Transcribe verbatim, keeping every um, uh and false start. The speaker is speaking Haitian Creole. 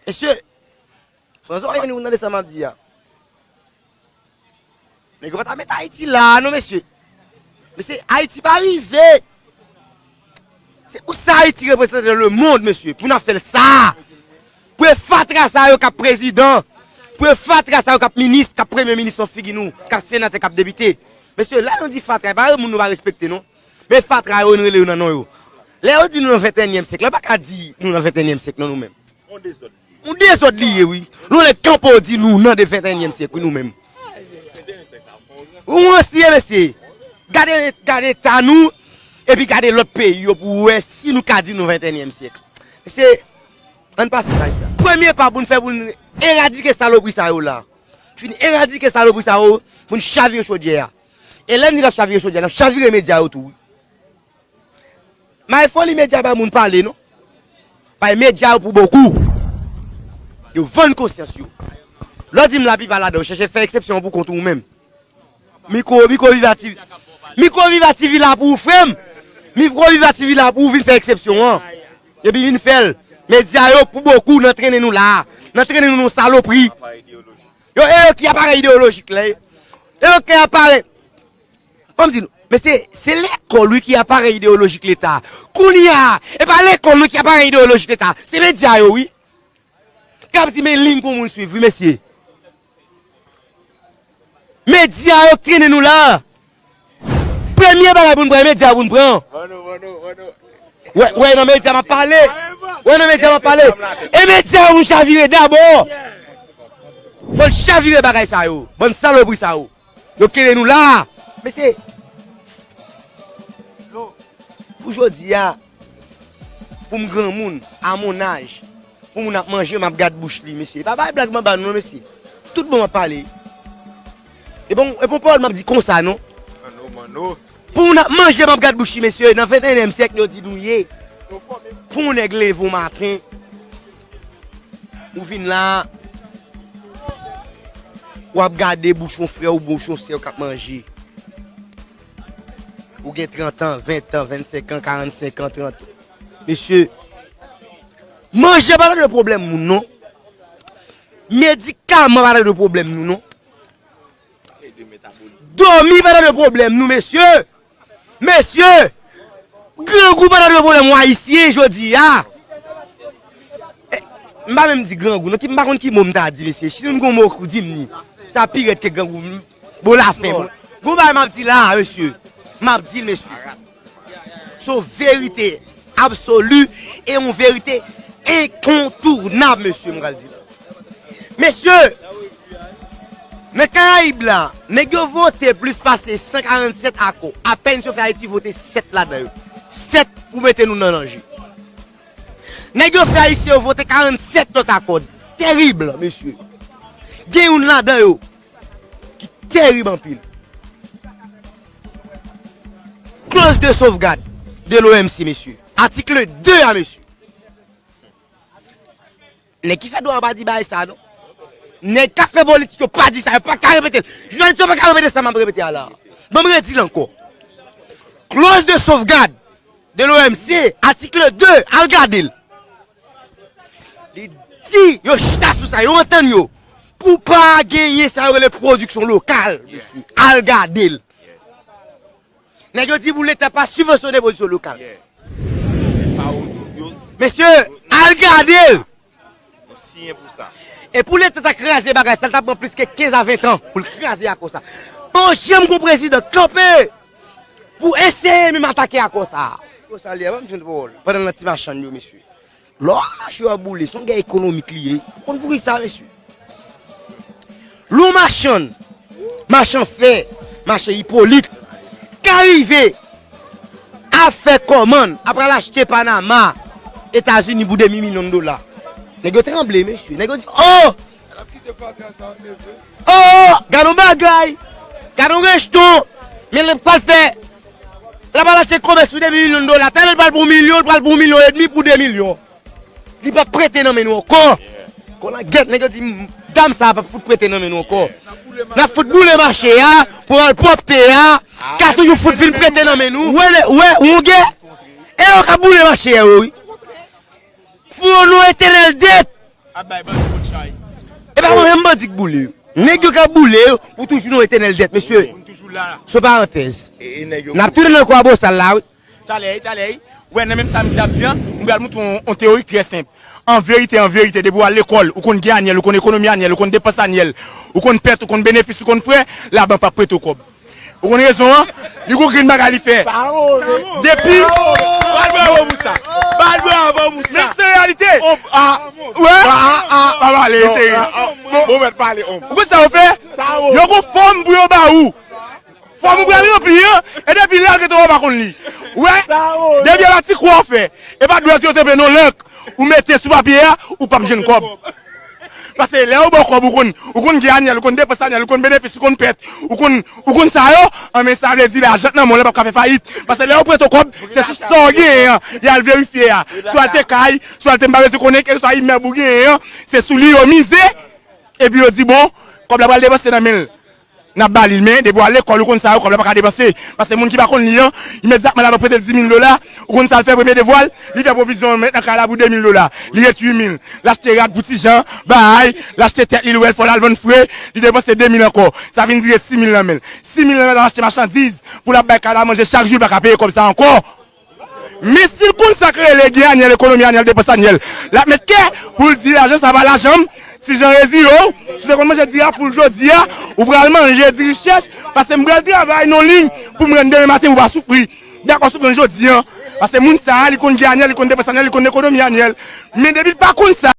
Mesye, pran zòrèy nou, tande sa m ap di a. Nèg yo pa ta met Ayiti la a non, mesye. Mesye, Ayiti pa rive. Se pou sa Ayiti reprezante nan lemonn, mesye, pou n ap fè l sa. Pou e fatra sa yo k ap prezidan, pou e fatra sa yo k ap minis, k ap premye minis nan figi nou, k ap senatè, k ap depite. Mesye, lè nou di fatra, e pa moun nou pa respekte non. Men fatra yo, nou rele yo nan non yo. Lè yo di nou nan ventenyèm syèk la, yo pa ka di nou nan ventenyèm syèk non, nou menm. Yon dezòd li ye, wi. Nou lè kanpe w di nou nan de ventenyèm syèk, wi, nou menm. Ou ranse, mesye. Gade, gade eta nou, epi gade lòt peyi yo pou w wè si nou ka di nou ventenyèm syèk. Mesye, ann pase paj sa. Premye pa pou n fè pou n eradike salopri sa yo la. Fin eradike salopri sa yo, pou n chavire chodyè a. E lè n di n ap chavire chodyè a, n ap chavire medya yo tou, wi. May foli medya bay moun pale non. Bay medya yo pou bokou. Yo vann konsyans yo. Lè w di m laplipa ladan yo chèche fè eksepsyon pou kont ou menm. Mikwo, Mikwo Viva T V. Mikwo Viva T V la pou ou frè m. Mikwo Viva T V la pou ou vin fè eksepsyon an. Epi vin fè l. Medya yo pou bokou nan trennen nou la. Nan trennen nou nan salopri. Yo, e yo ki aparèy ideyolojik la. E yo ki aparèy Ban m di nou, mesye, se lekòl wi ki aparèy ideyolojik Leta. Kounye a, e pa lekòl non ki aparèy ideyolojik Leta. Se medya yo wi. K ap di men liy pou moun swiv wi, mesye. Medya yo k trennen nou la. Premye bagay pou n pran, e medya yo pou n pran. Wè, wè, nan medya m ap pale. Wè, nan medya m ap pale. E medya yo pou n chavire dabò. Fò n chavire bagay sa yo. Bann salopri sa yo. Yo kenbe nou la. Mesye, pou jodi a, pou m granmoun, a mon âge, pou moun ap manje, m ap gad bouch li, mesye. E pa bay blag m ap ba nou, non, mesye. Tout bon m ap pale. E bon, e bon pawòl m ap di konsa, non. Pou moun ap manje, m ap gad bouch li, mesye. Nan venteyenyèm syèk, yo di nou ye. Pou yon nèg leve yon maten, ou vin la, w ap gade bouch yon frè w, bouch yon sè w k ap manje. Ou gen trant an, ven an, vennsenk an, karannsenk an, trant an. Mesye, manje pa règle pwoblèm moun, non. Medikaman pa règle pwoblèm nou, non. Dòmi pa règle pwoblèm nou, mesye. Mesye, grangou pa règle pwoblèm w Ayisyen jodi a. Eh, m pa menm di grangou, non, ki, m pa konn ki mo m ta di, mesye. Si nou gon mo pou di m ni, sa pi rèd ke grangou. Bon, lafen, bon. Gon bagay m ap di la, mesye. M ap di l, mesye. Se yon verite absoli e yon verite enkontounab, mesye, m pral di la. Mesye, nan Karayib la, nèg yo vote plis pase san karannsèt akò. Apèn si yo fè Ayiti vote sèt ladan yo. Sèt pou mete nou nan danje. Nèg yo fè Ayisyen yo vote karannsèt lòt akò. Terib, mesye. Gen youn ladan yo ki terib anpil. Clause de sauvegarde de l'O M C, mesye. Atik de a, mesye. Nèg ki fè dwa yo pa di bagay sa, non. Nèg k ap fè politik yo pa di sa, yo pa ka repete l. Jounalis yo pa ka repete sa m ap repete a la. Ban m redi l ankò. Clause de sauvegarde de l'O M C, atik de, al gade l. Li di, yo chita sou sa, yo antann yo. Pou pa genyen sa yo rele pwodiksyon lokal, mesye. Al gade l. Nèg yo di pou Leta pa sibvansyone pwodiksyon lokal. Mesye, al gade l. E pou Leta ta kraze bagay sa, l ta pran plis ke kenz a ven an pou l kraze akò sa. Pa janm gon prezidan kanpe pou eseye menm atake akò sa. Yo salye, ban m jwenn pawòl. Pandan l nan ti machann yo, mesye. Lè w mache w ap boule, se yon gè ekonomik li ye. Ou konn poukisa, mesye? Lè w machann, machann fè, machann Ipolit, ka rive ap fè kòmann, ap al achte Panama, Etazini pou de mil milyon dola. Nèg yo tranble, mesye. Nèg yo di, oh! Oh, gad yon bagay! Gad yon rejton! Men l pral fè, l ap al achte komès pou de mil milyon dola. Talè l pral pou yon milyon, l pral pou yon milyon edmi pou de milyon. Li p ap prete nan men nou ankò. Kolangèt, nèg yo di, dam sa a p ap fout prete nan men nou ankò. N ap fout boule mache a, pou al pwòpte a, ka toujou fout vin prete nan men nou. Wè, wè, wongè, e yo k ap boule mache a, yo, wi. Fou yo non etènèl det. Ap bay bandi kout chay. E pa mwen menm bandi k boule yo. Nèg yo k ap boule yo pou toujou nan etènèl dèt, mesye. Pou n toujou la. Se yon parantèz. E, e nèg yo N ap tounen nan kwa bosal la, wi. Talè, talè. Wè, nan menm sa misye ap di an, m pral montre w yon, yon teori trè senp. An verite, an verite, depi w al lekòl, ou konn gen anyèl, ou konn ekonomi anyèl, ou konn depans anyèl, ou konn pèt, ou konn benefis, ou konn frè, labank p ap prete w kòb. Ou konn rezon an? Li gon grenn bagay li fè. Depi. Bal bravo pou sa. Bal bravo pou sa. Men se reyalite. Wè? Pa pale, cheri. Bon, bon, mèt pale, om. Ou konn sa yo fè? Yo gon fòm pou yo ba ou. Fòm ou pral ranpli an, e depi lè l rete w pa konn li. Wè? Depi a la ti kwa w fè. E pa dwèt yo te pe non lank. Ou mete sou papye a, ou p ap jwenn kòb. Paske lè yo ba w kòb, ou konn, ou konn gen anyèl, ou konn depans anyèl, ou konn benefis, ou konn pèt, ou konn, ou konn sa yo, an men sa vle di lajan nan men w la p ap ka fè fayit. Paske lè yo prete w kòb, se sou sa w genyen an, y al verifye a. Swa l te kay, swa l te m pa bezwen konnen, kèlkeswa imèb ou genyen an, se sou li yo mize, epi yo di, bon, kòb la pral depanse nan men l. N ap ba li l, men depi w al lekòl, ou konn sa yo, kòb la pa ka depanse. Paske moun ki pa konn li an, imedyatman labank prete l dis mil dola, ou konn sa l fè premye devwa l, li fè pwovizyon met nan kay la pou de mil dola. Li ret uit mil. L achte rad pou ti Jan, bay, l achte tèt li, l wè l fò l al vann fre, li depanse de mil ankò. Sa vin dire sis mil nan men l. Sis mil nan men l, l al achte machandiz pou l ap bay kay la manje chak jou, li pa ka peye kòb sa ankò. Men si l konn sa k rele gen anyèl, ekonomi anyèl, depans anyèl, l ap met kè pou l di lajan sa pa lajan m. Ti Jan Rezi yo, si w te konn manje diri a pou l jodi a, ou pral manje diri chèch, paske m pral travay nan liy pou m rann demen maten pou w pa soufri. Dakò, soufrans jodi a. Paske moun sa a, li konn gen anyèl, li konn depans anyèl, li konn ekonomi anyèl. Men depi l pa konn sa,